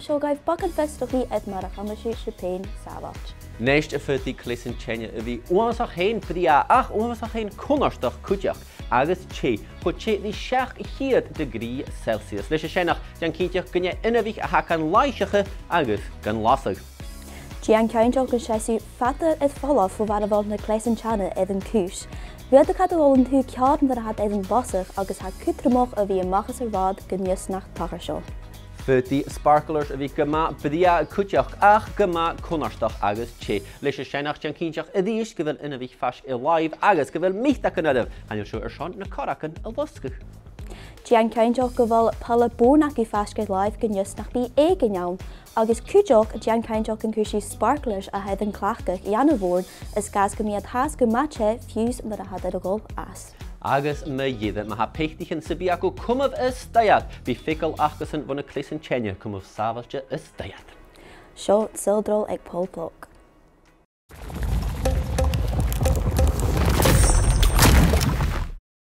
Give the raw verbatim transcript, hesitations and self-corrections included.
Seo agaibh beagan fiosrachaidh air mar a chunnaic sibh sibh fhèin sàbhailt. Nis, faodaidh cleasan-teine a bhith uabhasach fhèin brèagha ach uabhasach fhèin cunnartach cuideachd, agus teth, cho teth ri seachd ceud degree Celsius. Leis a sin, dèan cinnteach gun e inbhich a tha gan làimhseachadh agus gan lasadh. Dèan cinnteach gun seas sibh fada air falbh bho fhar a bheil na cleasan-teine air an cùis. Faodaidh iad a dhol an taobh ceàrr nuair a tha iad air am bus agus tha e cudromach a bhith a-mach às an rathad gun fhios nach tachair seo. Faodaidh sparklers a bhith gu math brèagha cuideachd ach gu math cunnartach agus teth. Leis a sin, dèan cinnteach a-rithist gu bheil inbhich faisg air làimh agus gu bheil miotag oirbh. Chan eil seo airson na corragan a losgadh. Dèan cinnteach gu bheil poll bòn agaibh faisg air làimh gun fhios nach bi èiginn ann. Agus cuideachd, dèan cinnteach gun cuir sibh sparklers a tha air an cleachdadh a dhèanamh oirnn, is gus gum bi iad fhathast gu math teth fiù 's nuair a tha iad air a dhol às. Agus mu dheireadh, ma tha peataichean sam bith agaibh, cumaibh a-staigh iad. Bidh feagal acasan bho na cleasan-teine, cumaibh sàbhailte a-staigh iad. Seo Saoghal Drol aig Paul Block.